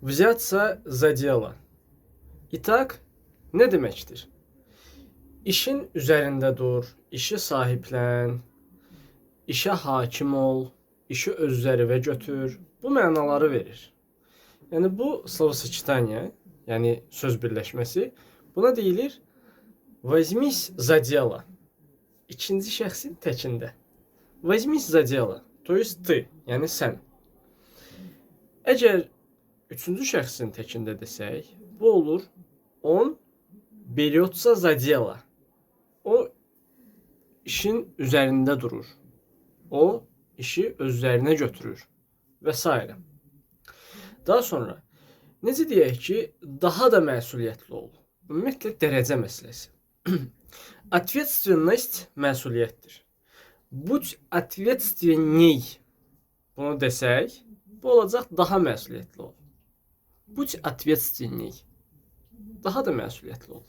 Взяться за дело. Итак, nə deməkdir? İşin üzərində dur, işi sahiblən, işə hakim ol, işi öz üzərinə götür. Bu mənaları verir. Yəni bu словосочетание, yəni söz birləşməsi, buna deyilir возьмись за дело. İkinci şəxsin təkində. Возьмись за дело, то есть ты, yəni sən. Əgər üçüncü şəxsin təkində desək, bu olur он берется за дело. O işin üzərində durur. O işi öz üzərinə götürür və sairə. Daha sonra necə deyək ki, daha da məsuliyyətli ol. Ümumiyyətlə dərəcə məsələsi. Ответственность məsuliyyətdir. Будь ответственней. Bunu desək, bu olacaq daha məsuliyyətli ol. Будь ответственней. Daha da məsuliyyətli ol.